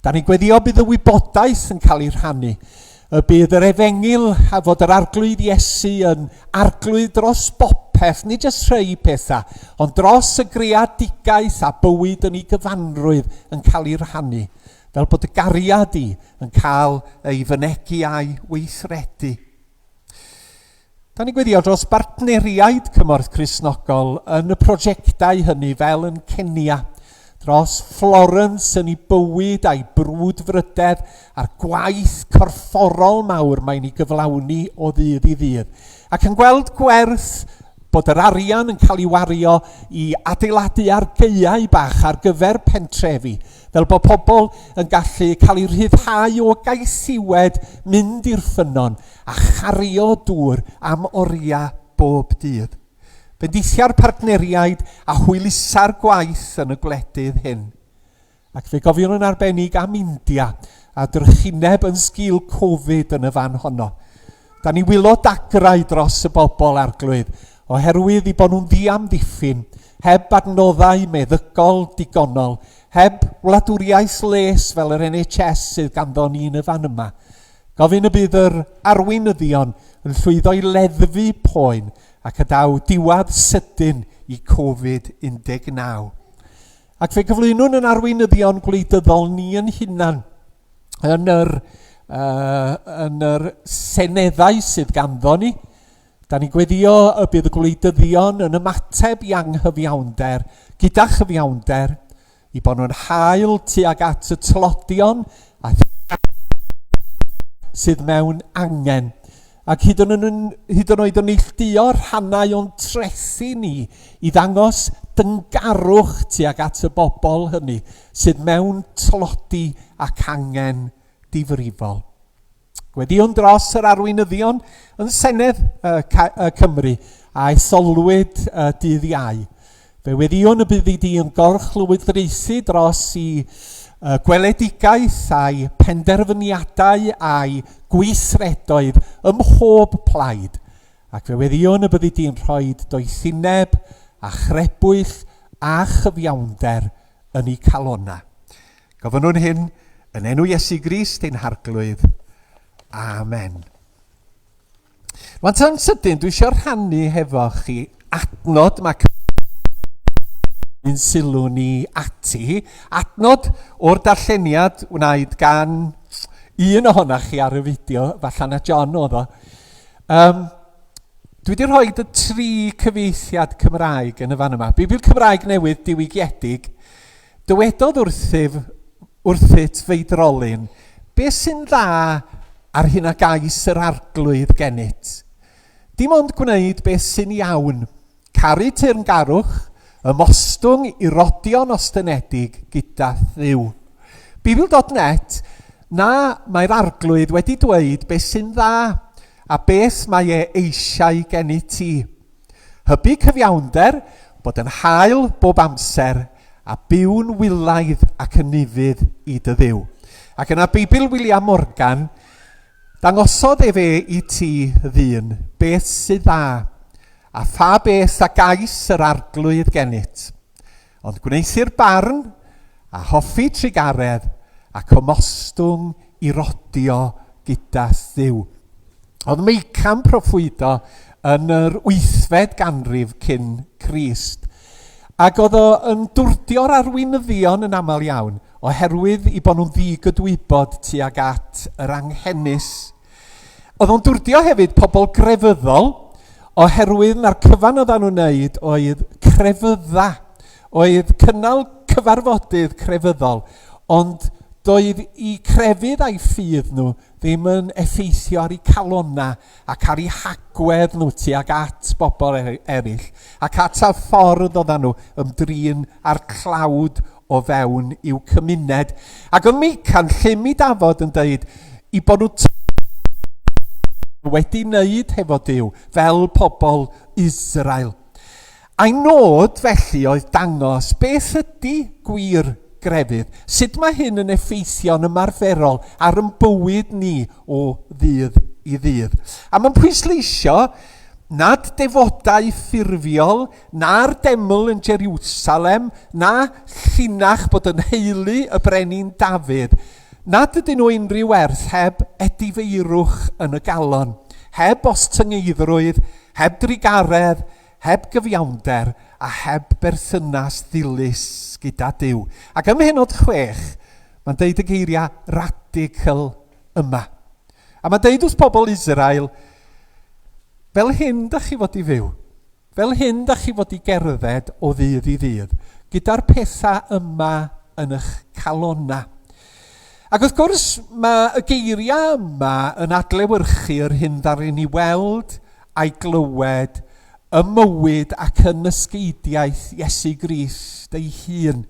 A: Da ni'n gweddio bydd y wybodaeth yn cael ei rhannu, y bydd yr efengyl a fod yr Arglwydd Iesu yn arglwydd dros bopeth, nid jyst rhai pethau, ond dros y greadigaeth a bywyd yn ei gyfanrwydd yn cael ei rhannu, fel bod y gariad i yn cael ei fynegi a'i weithredu. Da ni'n gweddio dros bartneriaid Cymorth Cristnogol yn y prosiectau hynny fel yn Kenya, dros Florence yn ei bywyd a'i brwdfrydedd a'r gwaith corfforol mawr mae'n ei gyflawni o ddydd i ddydd, ac yn gweld gwerth bod yr arian yn cael ei wario i adeiladu argaeau bach ar gyfer pentrefi, fel bod pobl yn gallu cael eu rhyddhau o gaethiwed mynd i'r ffynnon a chario dŵr am oriau bob dydd. Bendithia'r partneriaid a hwylusa'r gwaith yn y gwledydd hyn. Ac fe gofiwn yn arbennig am India a drychineb yn sgil Covid yn y fan honno. Da ni wylo dagrau dros y bobl, Arglwydd, oherwydd i bod nhw'n ddiamddiffyn, heb adnoddau meddygol digonol, heb wladwriaeth les fel yr NHS sydd ganddo ni yn y fan yma. Gofyn y bydd yr arweinyddion yn llwyddo i leddfu poen ac y daw diwedd sydyn i Covid 19. Ac fe gyflwynwn yn arweinyddion gwleidyddol ni yn hunan yn yr, uh, yn yr seneddau sydd ganddo ni. Da ni'n gweddio y bydd y gwleidyddion yn ymateb i anghyfiawnder gyda chyfiawnder i bod nhw'n hael tuag at y tlodion a sydd mewn angen. Ac hyd yn, yn, hyd yn oed yn neilltuo rhannau o'n trethi ni i ddangos dyngarwch tuag at y bobl hynny sydd mewn tlodi ac angen difrifol. Gweddïwn dros yr arweinyddion yn Senedd uh, Cymru a etholwyd uh, dydd Iau. Fe weddïwn y byddi di yn gorchlywodraethu dros i uh, gweledigaeth a'i penderfyniadau a'i gweithredoedd ym mhob plaid. Ac fe weddïwn y byddi di'n rhoi doethineb a chrebwyll a chyfiawnder yn eu calonnau. Gofynnwn hyn yn enw Iesu Grist ein Harglwydd. Amen. Rwan ta'n sydyn, dwi eisiau rhannu hefo chi adnod mae yn sylw ni ati. Adnod o'r darlleniad wnaed gan un ohonoch chi ar y fideo, falle na John oedd o. Um, dwi wedi rhoi y tri cyfieithiad Cymraeg yn y fan yma. Beibl Cymraeg Newydd diwygiedig, Dywedodd wrthyf, wrthyt feidrolyn, Be sy'n dda ar hyn a gais yr Arglwydd gennyt? Dim ond gwneud beth sy'n iawn, caru teyrngarwch, ymostwng i rodion ostynedig gyda Dduw. Beibl.net, Na, mae'r Arglwydd wedi dweud beth sy'n dda, a beth mae e eisiau gennyt ti. Hybu cyfiawnder, bod yn hael bob amser, a byw'n wylaidd ac yn ufudd i dy Dduw. Ac yna Beibl William Morgan, dangosodd efe i ti, ddyn, beth sydd dda, a pha beth a gais yr Arglwydd gennyt. Ond gwneuthur barn, a hoffi trugaredd, ac ymostwng i rodio gyda Dduw. Oedd Meica'n proffwydo yn yr wythfed ganrif cyn Crist. Ac oedd o yn dwrdio'r arweinyddion yn aml iawn, oherwydd i bod nhw'n ddi-gydwybod tuag at yr anghenus. Oedd o'n dwrdio hefyd pobl grefyddol, oherwydd na'r cyfan oedden nhw'n wneud oedd crefydda, oedd cynnal cyfarfodydd crefyddol, ond doedd i crefydd a'i ffydd nhw ddim yn effeithio ar eu calonnau ac ar eu hagwedd nhw tuag at bobl er-, eraill, ac at y ffordd oedden nhw ymdrin â'r tlawd o fewn i'w cymuned. Ac oedd Meica'n llym i dafod yn dweud i bod nhw wedi wneud hefo Duw fel pobl Israel. A'i nod felly oedd dangos beth ydy gwir grefydd, sut mae hyn yn effeithio'n ymarferol ar yn bywyd ni o ddydd i ddydd. A mae'n pwysleisio nad defodau ffurfiol, na'r deml yn Jeriwsalem, na llinach bod yn nheulu y brenin Dafydd, nad ydyn nhw unrhyw werth heb edifeirwch yn y galon, heb ostyngeiddrwydd, heb drugaredd, heb gyfiawnder a heb berthynas ddilys gyda Duw. Ac ym mhennod 6, mae'n deud y geiriau radical yma. A mae'n deud wrth pobl Israel, fel hyn da chi fod i fyw. Fel hyn da chi fod i gerdded o ddydd i ddydd, gyda'r pethau yma yn eich calonnau. Ac wrth gwrs, mae y geiriau yma yn adlewyrchu yr hyn ddaru ni weld a'i glywed ym mywyd ac yn nysgeidiaeth Iesu Grist ei hun.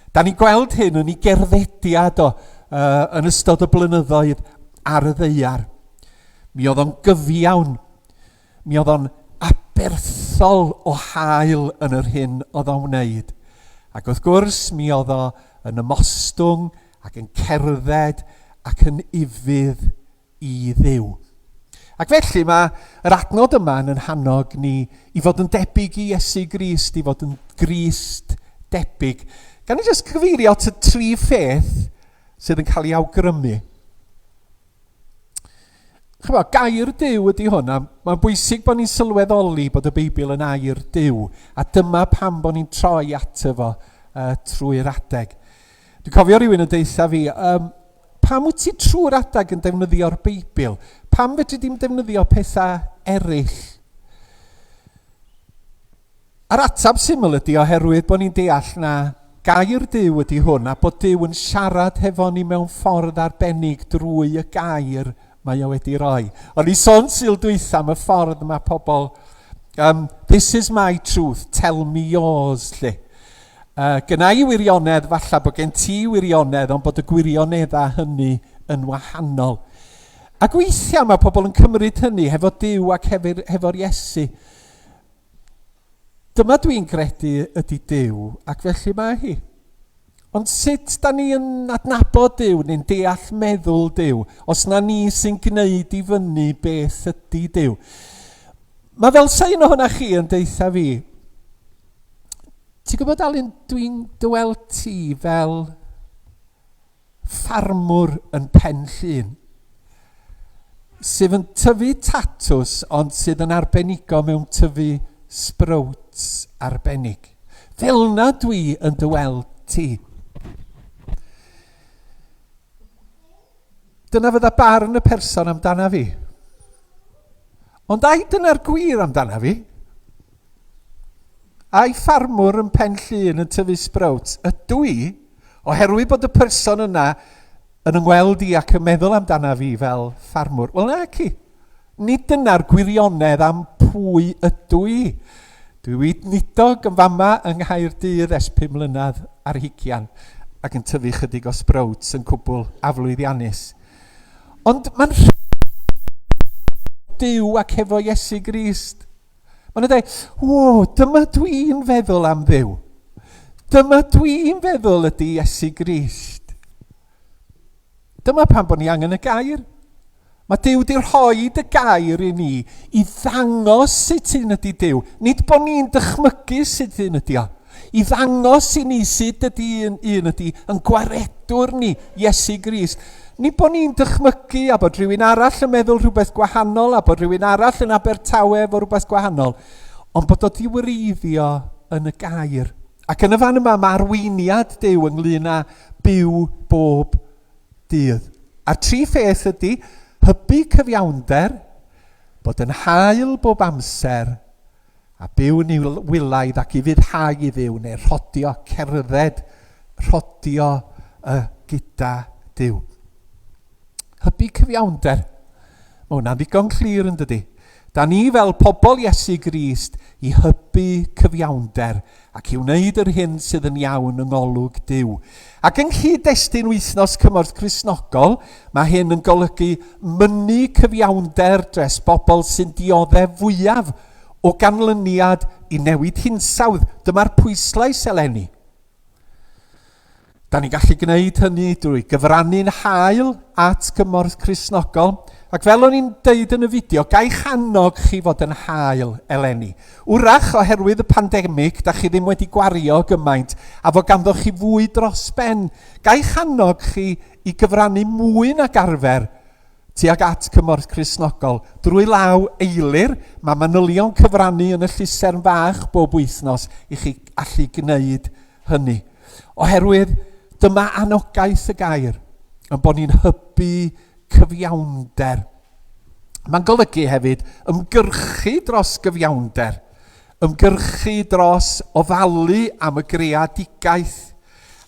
A: Da ni'n gweld hyn yn ei gerddediad o uh, yn ystod y blynyddoedd ar y ddaear. Mi oedd o'n gyfiawn, mi oedd o'n aberthol o hael yn yr hyn oedd o'n wneud. Ac wrth gwrs, mi oedd o yn ymostwng ac yn cerdded ac yn ufudd i Dduw. Ac felly mae yr adnod yma yn hannog ni i fod yn debyg i Iesu Grist, i fod yn Grist debyg. Gan i jyst cyfeirio at y tri pheth sydd yn cael ei awgrymu. Chymod, gair Duw ydy hwn, a mae'n bwysig bod ni'n sylweddoli bod y Beibl yn air Duw, a dyma pam bod ni'n troi ato fo uh, trwy'r adeg. Dwi'n cofio rhywun yn deutha fi, um, pam wyt ti trwy'r adeg yn defnyddio'r Beibl? Pam fedri di'm defnyddio pethau eraill? A'r ateb syml ydy oherwydd bod ni'n deall na gair Duw ydy hwn a bod Duw yn siarad hefo ni mewn ffordd arbennig drwy y gair mae o wedi roi. O'n i sôn Sul dwytha am y ffordd mae pobl, this is my truth, tell me yours, lle. Gynna i wirionedd, falle bod gen ti wirionedd, ond bod y gwirioneddau hynny yn wahanol. Ac weithiau mae pobl yn cymryd hynny hefo Duw ac hefo'r hefo Iesu. Dyma dwi'n credu ydy Duw, ac felly mae hi. Ond sut da ni yn adnabod Duw neu'n deall meddwl Duw, os na ni sy'n gwneud i fyny beth ydy Duw? Mae fel sa un ohonoch chi yn deutha fi, ti'n gwybod Alun, dwi'n dy weld ti fel ffarmwr yn Pen Llŷn sydd yn tyfu tatws ond sydd yn arbenigo mewn tyfu sbrowts arbennig. Fel na dwi yn dy weld ti. Dyna fydda barn y person amdana fi. Ond ai dyna'r gwir amdana fi? Ai ffarmwr yn Pen Llŷn yn tyfu sbrowts ydw i, oherwydd bod y person yna yn yngweld i ac yn meddwl amdana fi fel ffarmwr? Wel naci. Nid dyna'r gwirionedd am pwy ydw i. Dwi weinidog yn fama yng Nghaerdydd ers 5 mlynedd ar hugian ac yn tyfu chydig o sbrowts yn cwbl aflwyddiannus. Ond mae'n Duw ac hefo Iesu Grist. Maen nhw'n dweud, wo, dyma dwi'n feddwl am Dduw. Dyma dwi'n feddwl ydy Iesu Grist. Dyma pam bod ni angen y gair. Mae Duw wedi rhoi y gair i ni i ddangos sut un ydy Duw. Nid bod ni'n dychmygu sut un ydy o. I ddangos i ni sut ydy un, un ydy yn gwaredwr ni, Iesu Grist. Nid bod ni'n dychmygu a bod rhywun arall yn meddwl rhywbeth gwahanol a bod rhywun arall yn Abertawe efo rhywbeth gwahanol, ond bod o di wreiddio yn y gair. Ac yn y fan yma mae arweiniad Duw ynglyn â byw bob dydd. A'r tri pheth ydy hybu cyfiawnder, bod yn hael bob amser, A byw'n wylaidd ac ufuddhau i Dduw, neu rhodio, cerdded, rhodio uh, gyda Duw. Hybu cyfiawnder. Mae hwnna'n ddigon clir yn dydy. Da ni fel pobl Iesu Grist i hybu cyfiawnder ac i wneud yr hyn sydd yn iawn yng ngolwg Duw. Ac yng nghyd-destun Wythnos Cymorth Cristnogol, mae hyn yn golygu mynnu cyfiawnder dros bobl sy'n dioddef fwyaf o ganlyniad i newid hinsawdd. Dyma'r pwyslais eleni. Da ni'n gallu gwneud hynny drwy gyfrannu'n hael at Gymorth Cristnogol, ac fel o'n i'n deud yn y fideo, gai'ch annog chi fod yn hael eleni. Wrach, oherwydd y pandemig, da chi ddim wedi gwario gymaint, a fod ganddo chi fwy dros ben. Gai'ch annog chi i gyfrannu mwy nag arfer tuag at Cymorth Cristnogol. Drwy law Eilir, mae manylion cyfrannu yn y llusern fach bob wythnos i chi allu gwneud hynny. Oherwydd dyma anogaeth y gair, yn bod ni'n hybu cyfiawnder. Mae'n golygu hefyd ymgyrchu dros gyfiawnder, ymgyrchu dros ofalu am y greadigaeth.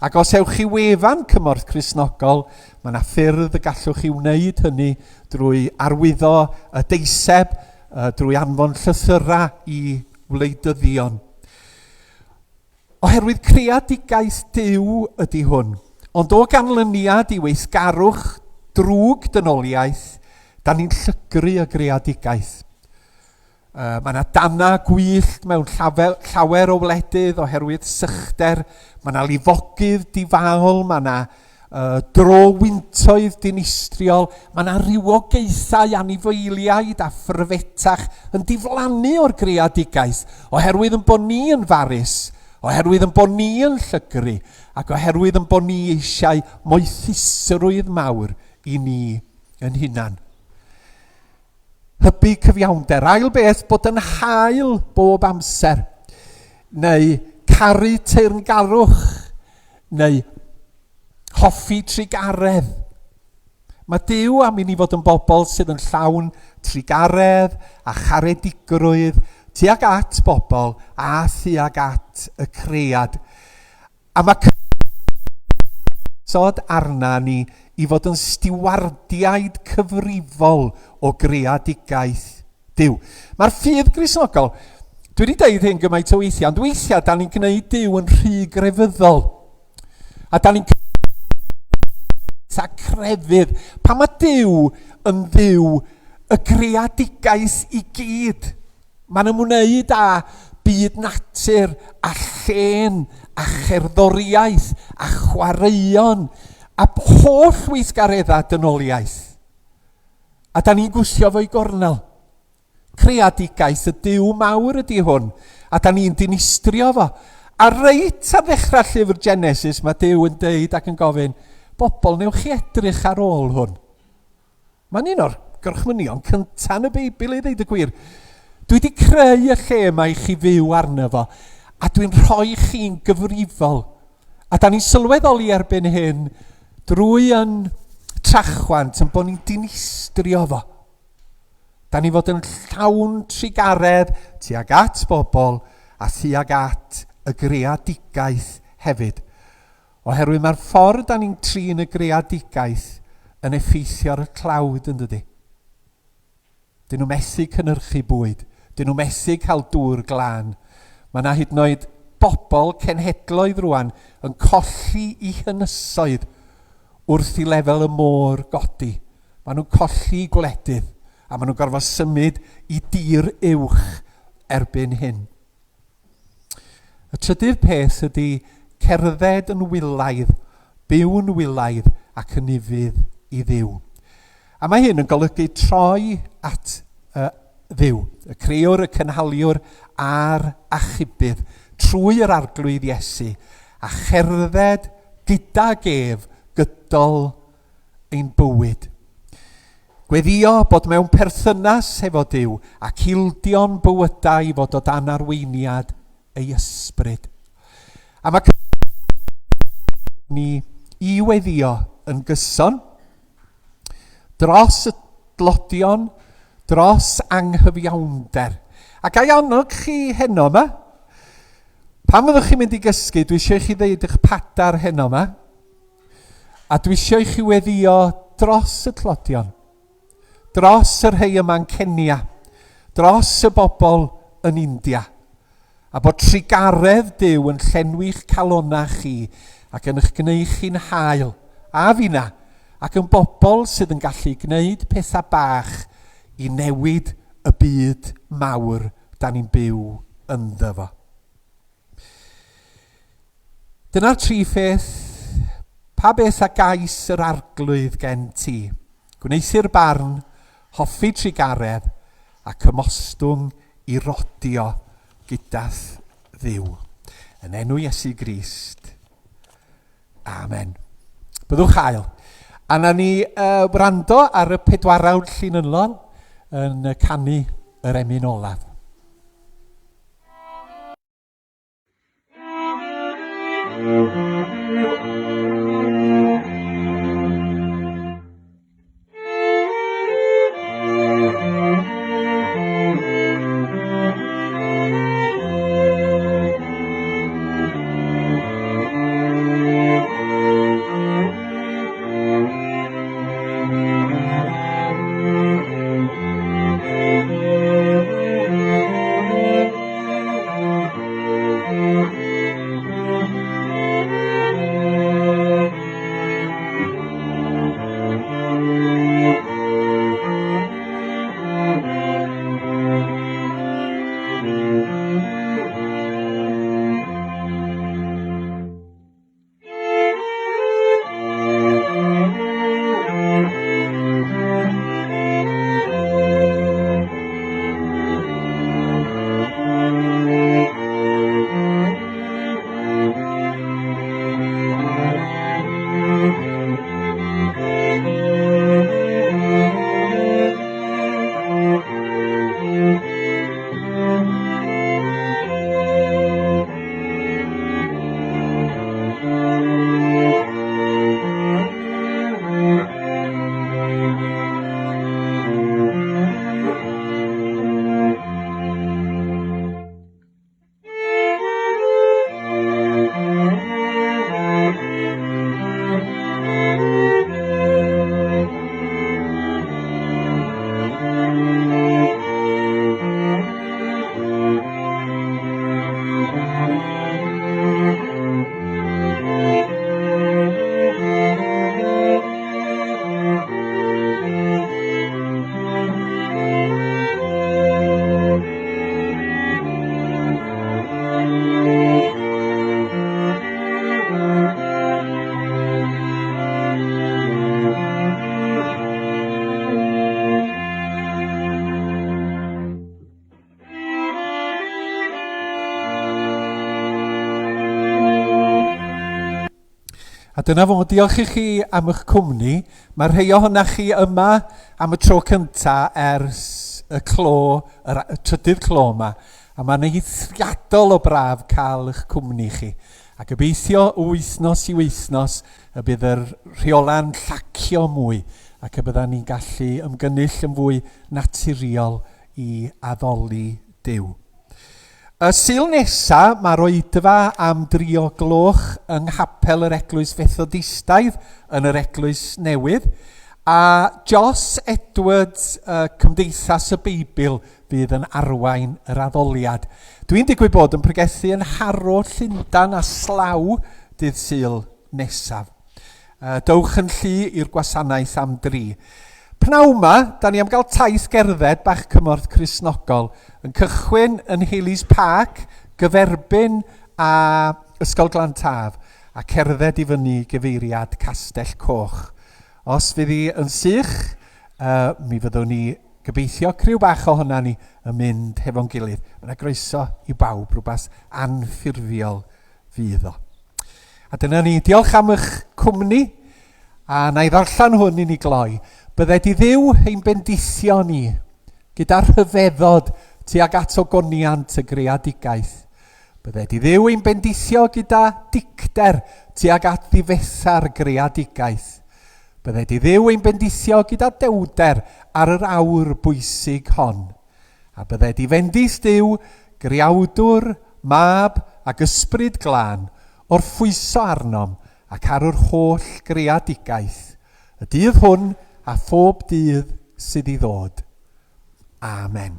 A: Ac os ewch chi wefan Cymorth Cristnogol, mae yna ffyrdd y gallwch chi wneud hynny drwy arwyddo y deiseb, drwy anfon llythyrau i wleidyddion. Oherwydd creadigaeth Duw ydy hwn. Ond o ganlyniad i weithgarwch drwg dynoliaeth, da ni'n llygru y greadigaeth. Uh, mae yna dana gwyllt mewn llawer, llawer o wledydd oherwydd sychder, mae yna lifogydd difaol, mae yna dro wyntoedd dinistriol, mae yna rywogaethau anifeiliaid a phryfetach yn diflannu o'r greadigaeth, oherwydd yn bod ni yn farus, oherwydd yn bod ni yn llygru, ac oherwydd yn bod ni eisiau moethusrwydd mawr i ni yn hunan. Hybu cyfiawnder. Ail beth, bod yn hael bob amser, neu caru teyrngarwch, neu hoffi trugaredd. Mae Duw am i ni fod yn bobl sydd yn llawn trugaredd a charedigrwydd tuag at bobl a thuag at y cread. A mae Gosod arna ni i fod yn stiwardiaid cyfrifol o greadigaeth Duw. Mae'r ffydd Gristnogol, dwi wedi deud hyn gymaint o weithiau, ond weithiau da ni'n gwneud Duw yn rhy grefyddol. A da ni'n a crefydd. Pan mae Duw yn Dduw y greadigaeth i gyd. Mae'n ymwneud â byd natur a llên a cherddoriaeth a chwaraeon a holl weithgareddau dynoliaeth. A da ni'n gwthio fo i gornel. Creadigaeth y Duw mawr ydy hwn, a da ni'n dinistrio fo. A reit ar ddechrau llyfr Genesis mae Duw yn deud ac yn gofyn, bobl, newch chi edrych ar ôl hwn. Mae'n un o'r gorchmynion cyntaf yn y Beibl i ddeud y gwir. Dwi wedi creu y lle yma i chi fyw arno fo, a dwi'n rhoi chi'n gyfrifol. A da ni'n sylweddoli erbyn hyn, drwy yn trachwant, yn bod ni'n dinistrio fo. Da ni fod yn llawn trugaredd tuag at bobl a thuag at y greadigaeth hefyd. Oherwydd mae'r ffordd da ni'n trin y greadigaeth yn effeithio ar y tlawd, yn dydy? Dyn nhw methu cynhyrchu bwyd. Dyn nhw methu cael dŵr glân. Mae yna hyd yn oed bobl cenhedloedd rwan yn colli i hynysoedd wrth i lefel y môr godi. Maen nhw'n colli gwledydd a maen nhw'n gorfod symud i dir uwch erbyn hyn. Y trydydd peth ydy cerdded yn wylaidd, byw'n wylaidd ac yn ufudd i Dduw. A mae hyn yn golygu troi at uh, Dduw, y crëwr, y cynhaliwr a'r achubydd, trwy yr Arglwydd Iesu, a cherdded gydag ef gydol ein bywyd. Gweddïo bod mewn perthynas hefo Duw ac ildio'n bywydau i fod o dan arweiniad ei ysbryd. A mae ni i weddïo yn gyson dros y dlodion, dros anghyfiawnder. Ac ai annog chi heno yma? Pan fyddwch chi'n mynd i gysgu, dwi eisiau i chi ddeud eich padar heno yma. A dwi eisiau i chi weddio dros y tlodion, dros y rhai yma yn Kenya, dros y bobl yn India, a bod trugaredd Duw yn llenwi'ch calonnau chi ac yn eich gwneud chi'n hael, a finna, ac yn bobl sydd yn gallu gwneud pethau bach i newid y byd mawr da ni'n byw ynddo fo. Dyna'r tri pheth. Pa beth a gais yr Arglwydd gen ti? Gwneuthur barn, hoffi trugaredd, ac ymostwng i rodio gyda'th Dduw. Yn enw Iesu Grist. Amen. Byddwch hael. A na ni wrando ar y pedwarawd llinynlon yn canu yr emyn olaf. Dyna fo, diolch i chi am eich cwmni. Mae rhai ohonoch chi yma am y tro cynta ers y clo, yr, y trydydd clo yma, a mae'n eithriadol o braf cael eich cwmni chi. A gobeithio o wythnos i wythnos y bydd yr rheola'n llacio mwy ac y byddan ni'n gallu ymgynnull yn fwy naturiol i addoli Duw. Y Sul nesa, mae'r oedfa am dri o gloch yng nghapel yr Eglwys Fethodistaidd yn yr Eglwys Newydd, a Joss Edwards, uh, Cymdeithas y Beibl, fydd yn arwain yr addoliad. Dwi'n digwydd bod yn pregethu yn Harrow, Llundan a Slaw dydd Sul nesaf. Dowch yn llu i'r gwasanaeth am dri. Pnawn 'ma, da ni am gael taith gerdded bach cymorth Cristnogol, yn cychwyn yn Hayleys Park, gyferbyn â Ysgol Glan Taf, a cerdded i fyny i gyfeiriad Castell Coch. Os fydd hi yn sych, uh, mi fyddwn ni gobeithio criw bach ohona ni yn mynd hefo'n gilydd. Mae yna groeso i bawb, rhywbeth anffurfiol fydd o. A dyna ni, diolch am eich cwmni, a na i ddarllen hwn i ni gloi. Bydded i Dduw ein bendithio ni, gyda rhyfeddod tuag at ogoniant y greadigaeth. Bydded i Dduw ein bendithio gyda dicter tuag at ddifetha'r greadigaeth. Bydded i Dduw ein bendithio gyda dewder ar yr awr bwysig hon. A bydded i fendith Duw, Greawdwr, Mab, ac Ysbryd Glân, orffwyso arnom ac ar yr holl greadigaeth, y dydd hwn a phob dydd sydd i ddod. Amen.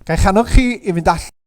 A: Ga i'ch annog chi i fynd allan.